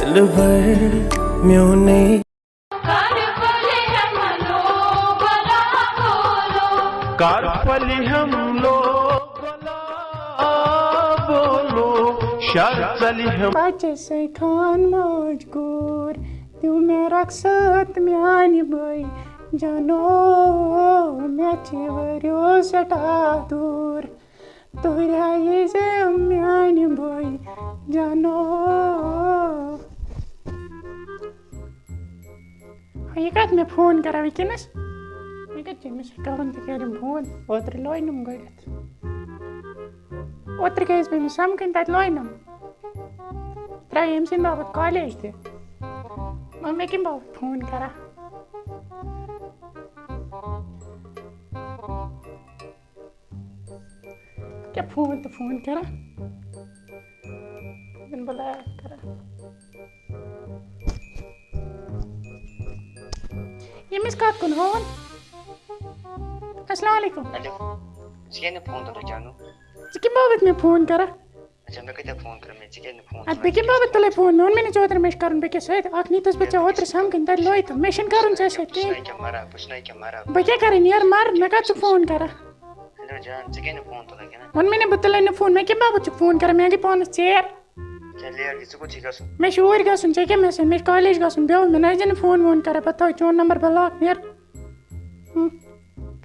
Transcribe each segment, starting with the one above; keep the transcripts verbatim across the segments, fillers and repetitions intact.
الور میونے کر پلی ہم لوگ بولو شر چلی ہم۔ بچے سے خان موج گور، تیو مےٚ رۄخصت میانہِ بٲے جانو، مےٚ چھِ ؤرِو سٮ۪ٹھاہ دوٗر۔ تُہۍ آیہِ زِ میانہِ بٲے جانو۔ ہا، یہِ کَتھ مےٚ فون کران وٕنکیٚنَس؟ مےٚ کَتہِ چھِ أمِس کَرُن تہِ کَرِ أمۍ فون؟ اوترٕ لوینُم گٔڑِتھ۔ اوترٕ گٔیَس بہٕ أمِس سَمکھٕنۍ، تَتہِ لوینُم۔ ترٛایہِ أمۍ سٕنٛدِ باپَتھ کالیج تہِ۔ وۄنۍ مےٚ کَمہِ باپَتھ فون کران؟ کیٛاہ فون تہٕ فون کران؟ یِمَن بلایا کران۔ ییٚمِس کَتھ کُن ہووُن؟ السلام علیکم۔ ہیلو، ژٕ کیٛازِ نہٕ فون تُلان جانو؟ ژٕ کَمہِ باپَتھ مےٚ فون کران؟ اچھا، مےٚ کَتہِ فون کٔر مےٚ؟ ژےٚ کیٛازِ نہٕ فون اَدٕ تُلان؟ بہٕ کَمہِ باپَتھ تُلے فون؟ مےٚ ووٚن مےٚ نہٕ ژےٚ اوترٕ مےٚ چھُ کَرُن بیٚکِس سۭتۍ۔ اَکھ نیٖتَس بہٕ ژےٚ اوترٕ سَمکھٕنۍ، تَتہِ لوے تہٕ مےٚ چھِنہٕ کَرُن ژےٚ سۭتۍ کِہیٖنۍ۔ بہٕ چھُس نَے کینٛہہ مَران، بہٕ چھُس نَے کینٛہہ مَران۔ بہٕ کیٛاہ کَرٕ؟ نیر مَر، مےٚ کَتھ چھُ فون کَران؟ ہیلو جان، ژٕ کیٛازِ نہٕ فون تُلان کِنہٕ؟ ووٚن مےٚ نہ، بہٕ تُلے نہٕ فون۔ مےٚ کَمہِ باپَتھ چھُکھ فون کَران؟ مےٚ گٔے پانَس ژیر۔ ژےٚ لیٹ گٔے، ژٕ کوٚت چھُے گژھُن؟ مےٚ چھُ اوٗرۍ گژھُن، ژےٚ کیٛاہ مےٚ سۭتۍ؟ مےٚ چھُ کالیج گژھُن، بیٚہو، مےٚ نہ حظ دِنہٕ فون وون کَران، پَتہٕ تھاوٕ چون نمبر بلاک، نیر۔ ہُم،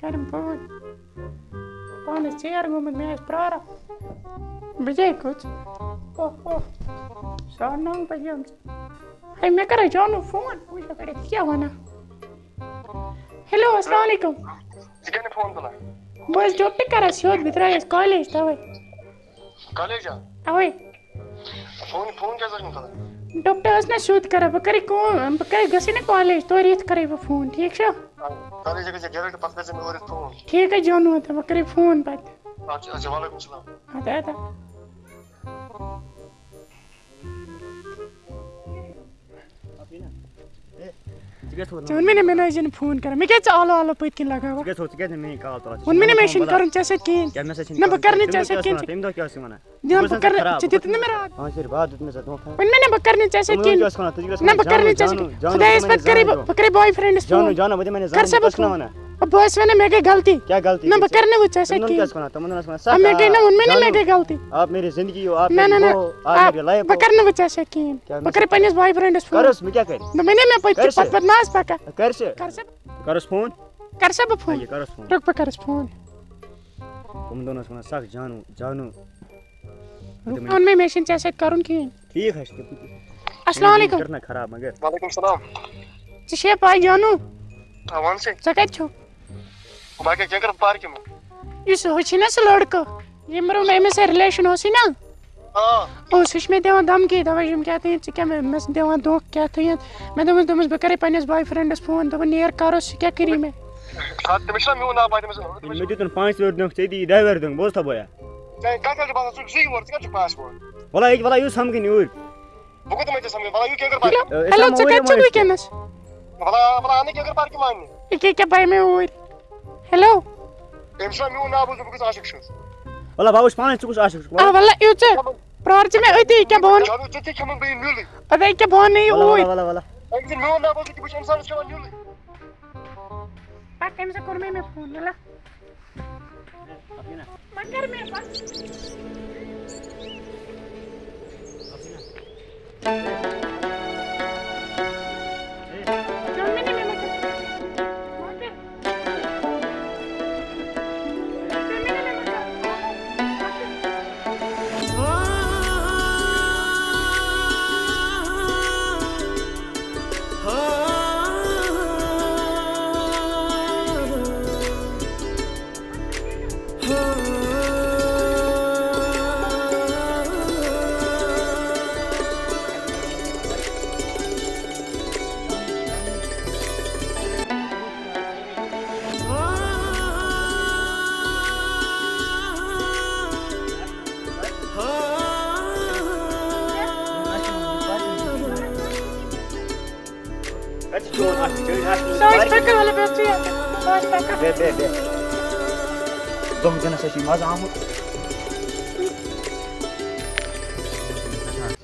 کَرٮ۪م فون۔ پانَس ژیر گوٚمُت، مےٚ آسہِ پرٛاران۔ بَجے کٔژ؟ اوہ، اوہ، ساڑٕ نَو بَجیمژٕ۔ ہے، مےٚ کَرے جانو فون، وٕچھو کَرے کیٛاہ وَنان۔ ہیلو، السلام علیکم۔ ژٕ کیٛازِ نہٕ فون تُلان؟ بہٕ حظ ڈیوٹی کَران سیوٚد، بہٕ درٛایس کالیج تَوَے۔ کالیج ہا؟ اَوَے۔ فون، فون کیٛازِ ٲسۍ نہٕ تُلان؟ ڈاکٹر ٲس نہ سیوٚد کران، بہٕ کرٕ کٲم، بہٕ کرٕ، گژھٕ نا کالیج، تورٕ یِتھ کرے بہٕ فون، ٹھیٖک چھا؟ آ، کالیج گژھِ ڈایریکٹ، پتہٕ کٔرۍ زِ مےٚ اورٕ یِتھ فون۔ ٹھیٖک حظ جانو، تہٕ بہٕ کرٕ فون پتہٕ۔ اچھا، اچھا، وعلیکم السلام۔ اَدٕ، اَدٕ۔ ژٕ کیٛاہ تھوٚوُتھ ژےٚ ووٚن مےٚ نہ، مےٚ نہ حظ چھِنہٕ فون کران، مےٚ کیٛازِ ژٕ آلو آلو پٔتۍ کِنۍ لگاوان؟ ژٕ کیٛازِ تھوٚوُتھ، ژٕ کیٛازِ نہٕ میٛٲنۍ کال تُلان؟ ژٕ چھُکھ ووٚن مےٚ نہ، مےٚ مےٚ چھِنہٕ فون کرُن ژےٚ سۭتۍ کِہیٖنۍ۔ کیٛاہ مےٚ سۭتۍ چھِنہٕ نہ، بہٕ کرُن کرٕ نہٕ کِہیٖنۍ؟ ژےٚ تِم سۭتۍ دۄہ کیٛاہ کِہیٖنۍ۔ ٲسۍ وَنان؟ تِم دۄہ کیٛاہ ٲسۍ ژٕ وَنان؟ جان، بہٕ بہٕ کرٕ نہٕ، ژٕ دِتھ نہٕ مےٚ راے۔ آ، سر، بہٕ ہا دیُت مےٚ ژےٚ دھوکہٕ۔ وۄنۍ مےٚ نہ، بہٕ کرٕ نہٕ ژےٚ سۭتۍ تِمن کِہیٖنۍ۔ کیٛاہ ٲسۍ وَنان؟ تُہۍ کیٛاہ ٲسۍ نہ، وَنان؟ بہٕ کرٕ نہٕ ژےٚ سۭتۍ۔ جانو، جانو، خۄدایَس پٮ۪ٹھ کرٕ بہٕ، بہٕ کرٕ boyfriendَس جانو، فون۔ جانو، بہٕ دِمے نہٕ کر زانو، سا بہٕ کٲنٛسہِ فون۔ وَنان۔ بہٕ بہٕ ٲسۍ وَنان مےٚ گٔے غلطی۔ کیٛاہ غلطی؟ نہ، بہٕ کرٕ نہٕ وۄنۍ ژےٚ سۭتۍ تِمن کِہیٖنۍ۔ کیٛاہ ٲسۍ وَنان؟ تِمن دۄہن ٲسۍ وَنان، آ، سَتھ مےٚ گٔے نہ، سال وۄنۍ مےٚ جانو۔ گٔے غلطی۔ آپ میرے زندگی ہو، آپ نہ، میری نہ، نہ، وہ ہو، آپ آپ، میری life بہٕ ہو۔ کرٕ نہٕ وۄنۍ ژےٚ سۭتۍ کِہیٖنۍ۔ کیٛاہ بہٕ مےٚ کرٕ سۭتۍ؟ پنٛنِس boyfriendَس فون۔ کر حظ، مےٚ کیٛاہ کرِ؟ دوٚپمَے نہ مےٚ پٔتۍ کر کِنۍ ژٕ؟ پَتہٕ پَتہٕ نہ حظ پَکان۔ کر ژٕ؟ کر سا۔ کر حظ فون۔ کر سا بہٕ فون۔ یہِ کر حظ فون۔ رُک بہٕ کرَس فون۔ تِمن دۄہن ٲسۍ وَنان سَکھ جانو، جانو۔ رُک، ووٚن مےٚ، مےٚ چھِنہٕ ژےٚ سۭتۍ کَرُن کِہیٖنۍ۔ ٹھیٖک حظ چھُ، تیٚلہِ کٔرِو۔ السلام علیکم۔ کٔرِو نہ خراب مگر۔ وعلیکم السلام۔ ژےٚ چھےٚ پَے جانو؟ آ، وَن سا۔ ژٕ کَتہِ چھُکھ؟ بہٕ کیٛاہ، کیٛاہ کَرٕ پارکہِ منٛز؟ یُس ہُہ چھُنہ سُہ لٔڑکہٕ، ییٚمۍ برونٛہہ مےٚ أمِس سۭتۍ relation اوسُے نہ؟ آ۔ اوس، سُہ چھُ مےٚ دِوان دھمکی، دَپان چھُم کیٛاہ تام، ژٕ کیٛاہ مےٚ، مےٚ دِوان دھوکہٕ کیٛاہ تام۔ مےٚ دوٚپمَس، دوٚپمَس، بہٕ کَرَے پنٛنِس boyfriendَس فون، دوٚپُن، نیر کَرُس، سُہ کیٛاہ کَری مےٚ؟ سَر، تٔمِس چھُنہ میون ناو پَے، تٔمِس، تٔمِس مےٚ دیُتُن پانٛژھ ؤری دھوکہٕ، ژےٚ دِیی دَہہِ ؤری دھوکہٕ، بوز تھا بویا؟ ژےٚ کَتھ کَتھ چھُ باسان، ژٕ چھُکھ زٕے یور، ژٕ کَتھ چھُکھ پانٛژھ وُہُر؟ وَلہٕ ییٚکہِ، وَلہٕ یُس سَمکھٕنۍ یوٗرۍ۔ بہٕ کوٚت تام ژےٚ سَمکھٕنۍ؟ وَلہٕ یہِ کیٛاہ کَرٕ پَتہٕ؟ ہیلو، أسۍ ہیلو، سَمکھو ژٕ اوٗرۍ کَتہِ چھُکھ وٕنکیٚس۔ وَلہٕ، وَلہٕ، اَنہٕ کیٛاہ کَرٕ پَتہٕ کِمَن؟ ییٚکیٛاہ، ییٚکیٛاہ، بہٕ یِمَے اوٗرۍ۔ ہیلو۔ أمِس چھُنہ میون ناو بوٗزمُت، بہٕ کُس عاشق چھُس۔ وَلہٕ، بہٕ وٕچھِ پانَے ژٕ کُس عاشق چھُکھ، وَلہٕ۔ آ، وَلہٕ، یِیِو ژٕ۔ پرٛار ژٕ مےٚ أتی، ییٚکیٛاہ بہٕ وَنہٕ۔ چلو، ژٕ تہِ کھٮ۪مہٕ بہٕ یہِ نیُلٕے۔ پَتہٕ ییٚکیٛاہ بہٕ وَنہٕ یہِ وَلہٕ، اوٗرۍ۔ وَلہٕ، وَلہٕ، وَلہٕ۔ أمۍ چھُنہٕ میون ناو بوٗزمُت، یہِ بہٕ چھُس اِنسانَس کھٮ۪وان نیُلٕے۔ پَتہٕ کٔمۍ سا کوٚر مےٚ، مےٚ فون، وَلہٕ۔ مگر مےٚ پَتہٕ۔ کَتہِ چھُ چون اَکھ چٲنۍ اَکھ سُہ آسہِ پَکان، وَلہٕ بیٚہہ ژٕ یَتھ۔ سُہ آسہِ پَکان۔ بیٚہہ، بیٚہہ، بیٚہہ۔ دۄہ دِنَس ہا چھُے مَزٕ آمُت۔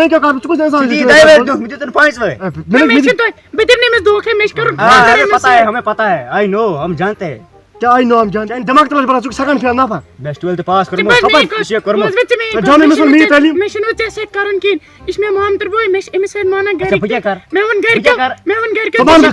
میں کیا کہا، ژٕ کُس انسان چھُکھ؟ ژےٚ یی دۄیہِ ؤہرۍ دۄہ، مےٚ دیُت نہٕ پانٛژِ وَہرۍ۔ اے، مےٚ، مےٚ مےٚ چھِ دۄہ، بہٕ دِمہٕ نہٕ أمِس دھوکہٕ، مےٚ چھِ کَرُن آ، خانٛدر ہمیں أمِس پتہ ہے، سۭتۍ۔ ہمیں پتہ ہے، I know، ہم جانتے ہیں۔ کیا I know، ہم جانتے ہیں؟ دٮ۪ماغ تہِ ما چھُ بَنان، ژٕ چھُکھ second fail نفر۔ مےٚ چھُ twelfth pass ژٕ کوٚرمُت، بوز خبر مےٚ ژےٚ چھُے کوٚرمُت۔ بوز مےٚ ژٕ مےٚ، ژٕ جان مےٚ أمِس چھُنہٕ ووٚن مےٚ یہِ ژےٚ، تعلیٖم۔ مےٚ چھُنہٕ وۄنۍ ژےٚ سۭتۍ کَرُن کِہیٖنۍ۔ یہِ چھُ مےٚ مامتٕر بوے، مےٚ چھِ أمِس سۭتۍ مانان اچھا، بہٕ گَرِکۍ کیٛاہ تہِ۔ کَرٕ؟ مےٚ ووٚن گَرِکٮ۪و، بہٕ کیٛاہ کَرٕ؟ مےٚ ووٚن گَرِکٮ۪و، ژٕ وَن، ژٕ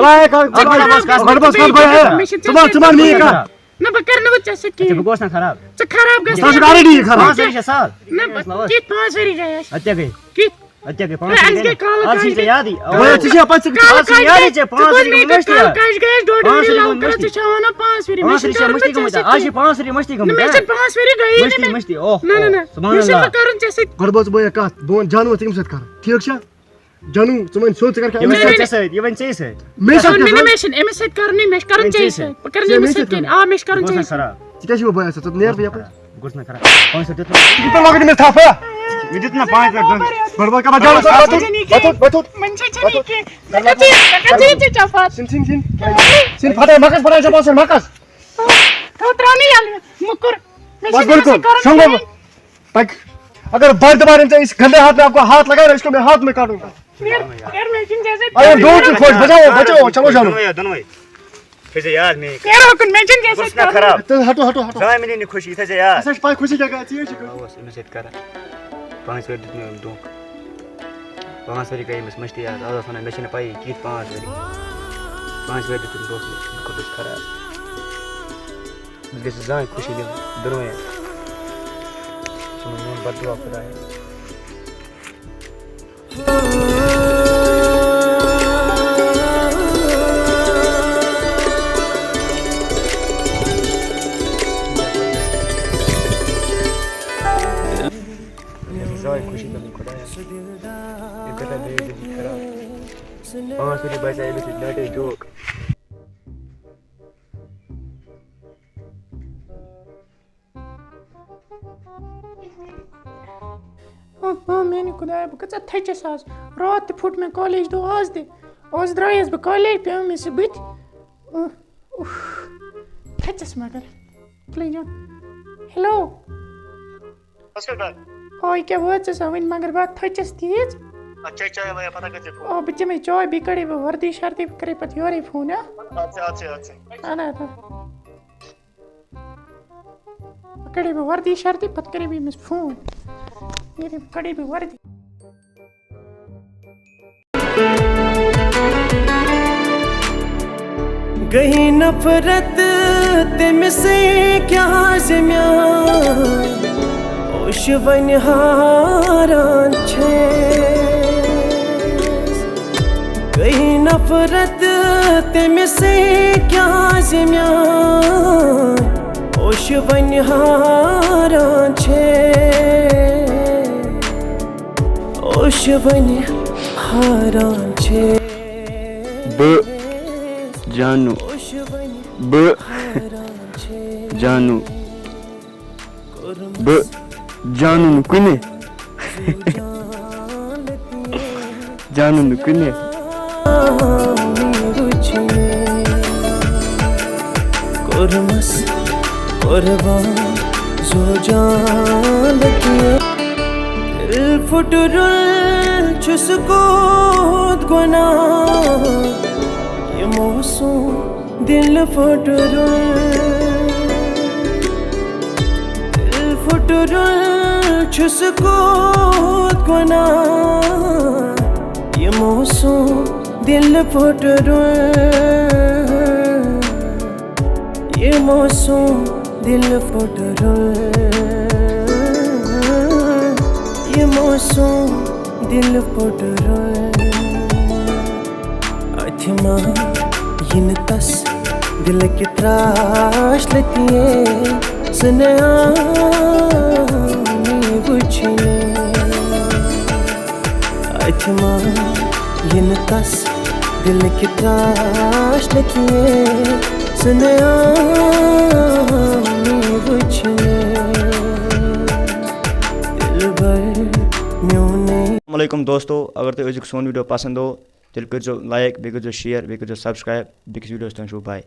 وَن، گَرِکٮ۪و، گۄڈٕ بَس کَتھ بہٕ، مےٚ چھِ ژےٚ مےٚ چھِ سۭتۍ ژٕ وَن، ژٕ وَن مےٚ یہِ کَتھ۔ ژٕ وَن، ژٕ وَن یہِ کَتھ۔ نہ، بہٕ کَرٕ نہٕ وۄنۍ ژےٚ سۭتۍ اچھا، کِہیٖنۍ۔ بہٕ گوس نہ خراب۔ ژٕ خراب گژھِ ژٕ چھُکھ نہٕ۔ Already خراب۔ پانٛژھ ؤری چھِ سال۔ نہ، بہٕ، کِتھ پانٛژھ ؤری گٔیَس؟ اَدٕ کیٛاہ گٔے؟ کِتھ؟ اَدٕ کیٛاہ گٔے؟ پانٛژھ ہے، ؤری اَسہِ گٔے گٔے؟ کالہٕ آز چھِ کَش ژےٚ گٔے۔ یادٕے۔ کالہٕ آز چھِ کَش یادٕے گٔے۔ ژےٚ پانٛژھ ژٕ ؤری ووٚن گٔمٕتۍ مےٚ مٔشتٕے کالہٕ یاد۔ کَش گٔیَس ڈۄڈ پانٛژھ ؤری ؤری گٔمٕتۍ لَوکَر، مٔشتٕے۔ ژٕ چھےٚ وَنان پانٛژھ ؤری، مےٚ پانٛژھ چھِ ؤری گٔمٕتۍ۔ کَرُن آز چھِ پانٛژھ ؤری مٔشتٕے نہ، گٔمٕتۍ۔ مےٚ چھِنہٕ پانٛژھ ؤری گٔیی نہٕ مٔشتٕے، مےٚ۔ مٔشتٕے۔ اوہ، نہ، نہ، اوہ، نہ۔ سبحان مےٚ چھُنہٕ اللہ۔ وۄنۍ کَرُن ژےٚ سۭتۍ۔ گۄڈٕ بوز ژٕ بہٕ اَکھ کَتھ، بہٕ وَنہٕ جانوَر ژٕ کٔمِس سۭتۍ کَرٕ، ٹھیٖک چھا؟ جنوٗ، ژٕ وَن سیوٚد، ژٕ کَر کیٛاہ؟ یہِ وَن ژےٚ ژےٚ سۭتۍ، یہِ وَن ژےٚ سۭتۍ۔ مےٚ سۭتۍ نہ، کیٛاہ نہ، کَرٕ؟ مےٚ چھِنہٕ، أمِس سۭتۍ کَرُن، مےٚ چھِ کَرُن ژےٚ ژےٚ سۭتۍ۔ سۭتۍ۔ بہٕ کَرٕ نہٕ ژےٚ أمِس أمِس سۭتۍ سۭتۍ کِہیٖنۍ۔ کَرُن؟ آ، مےٚ چھِ کَرُن بہٕ ژےٚ اوسُس سۭتۍ۔ خراب۔ ژٕ کیٛاہ چھُکھ بہٕ بَیَس سۭتۍ؟ ژٕ نیر بہٕ یَپٲرۍ۔ مےٚ دیُت نہ پانٛژھ لَٹہِ دۄن۔ بَڑٕ بَڑٕ کَبَر جان، وۄنۍ چھےٚ نہٕ یہِ کِہیٖنۍ۔ وۄتھُن، وۄتھُن۔ مےٚ چھےٚ نہٕ یہِ کِہیٖنۍ۔ مےٚ کَتہِ یہِ ژےٚ چَپَتھ؟ سِن، سِن، سِن۔ سِن پھَٹٲے، مَکَس پھَٹٲے چَپَتھ، سِن مَکَس۔ تھاو ترٛاونہٕ یَلہٕ، موٚکُر۔ مےٚ بَس چھِنہٕ بِلکُل، یَژھان کَرُن شۄنٛگو کِہیٖنۍ۔ بہٕ۔ پَکھ۔ اگر بار دوبارہ ان ژےٚ اس گندے ہاتھ میں آپ کو ہاتھ لگا نا، اس کو میں ہاتھ میں کاٹوں گا۔ یار، یار، مےٚ چھُنہٕ جیسے ارے، ہم دوست کو خوش، بچاؤ، بچاؤ، چلو جانو۔ دۄنوَے، دۄنوَے۔ تھٲیزِ یاد مےٚ یہِ۔ نیرو کُن، مےٚ چھُنہٕ جیسے بہٕ چھُس نہ خراب۔ تہٕ ہٹو، ہٹو، ہٹو۔ زانٛہہ مِلے نہٕ خوشی، تھٲیزِ یاد۔ اَسہِ حظ چھِ پَے خوشی کیٛاہ گٔے، ژٕ حظ چھِ گٔمٕژ۔ آ، اوس أمِس سۭتۍ کران۔ پانٛژھ ؤری دیُت مےٚ أمۍ دھوکہٕ۔ پانٛژھ ؤری گٔے أمِس مٔشتٕے یاد۔ آز اوس وَنان، مےٚ چھِنہٕ پَیی کِتھ پانٛژھ ؤری۔ پانٛژھ ؤری دیُت أمۍ دھوکہٕ مےٚ، بہٕ کوٚرُس خراب۔ أمِس گژھِ زانٛہہ خوشی دِنۍ، دۄنوَے۔ ژٕ وَن میون بددُعا خۄدایا۔ Guys, I wish it not a joke. اوہ، اوہ، میانہِ خۄدایہ، بہٕ کۭژاہ تھٔچِس آز۔ راتھ تہِ پھُٹ مےٚ کالیج دۄہ، آز تہِ۔ آز درٛایس بہٕ کالیج، پیوٚو مےٚ سُہ بٕتھِ۔ اوہ، اوہ، تھٔچِس مگر۔ پلیز جان۔ ہیلو۔ اچھا ڈن۔ آے کیٛاہ وٲژٕس ہا وٕنہِ، مگر بہٕ تھٔچِس تیٖژ۔ اچھا چاے وایا پتہ کٔرۍ زِ فون۔ آ، بہٕ چٮ۪مے چاے، بیٚیہِ کَڑے بہٕ وردی شردی، بہٕ کَرے پَتہٕ یورَے فون، ہا؟ اچھا اچھا اچھا۔ اَدٕ اَدٕ۔ پَتہٕ کَڑے بہٕ وردی شردی، پَتہٕ کَرے بہٕ أمِس فون۔ ییٚلہِ کَڑے بہٕ وردی۔ گٔے نفرت تٔمِس سۭتۍ کیٛازِ میٛٲنۍ ہوش وۄنۍ ہاران چھِ۔ گٔے نفرت تٔمِس سۭتۍ کیٛازِ میٛٲنۍ ہوش وۄنۍ ہاران چھِ۔ ہوش وۄنۍ ہاران چھِ۔ بہٕ جانو، بہٕ جانو، بہٕ جانو نہٕ کُنہِ، جانو نہٕ کُنہِ۔ کوٚرمس قربان زو جان لگیے۔ دل پھٹرل چھُس کوٚت گۄناہ یِمو سون دل پھٹرل۔ دل پھٹرل چھُس کوٚت گۄناہ یِمو سون دل پھٹرل۔ یِمو سون دل پھٹرل۔ یِمو سون دل پھٹرل۔ اتھِ ما یِنہٕ تس دلٕکۍ تراش لٔتیے سُہ نہٕ آمٕے وٕچھنہٕ۔ اتھِ ما یِنہٕ تس دلٕکۍ تراش لٔتیے سُہ نہٕ آمٕے وٕچھنہٕ۔ دلبر میونٕے۔ السلام علیکم دوستو، اگر تۄہہِ أزیُک سون ویٖڈیو پسنٛد آو، تیٚلہِ کٔرۍزیو لایک، بیٚیہِ کٔرۍزیو شیئر، بیٚیہِ کٔرۍزیو سبسکرایب۔ بیٚکِس ویٖڈیوَس تام چھُو باے۔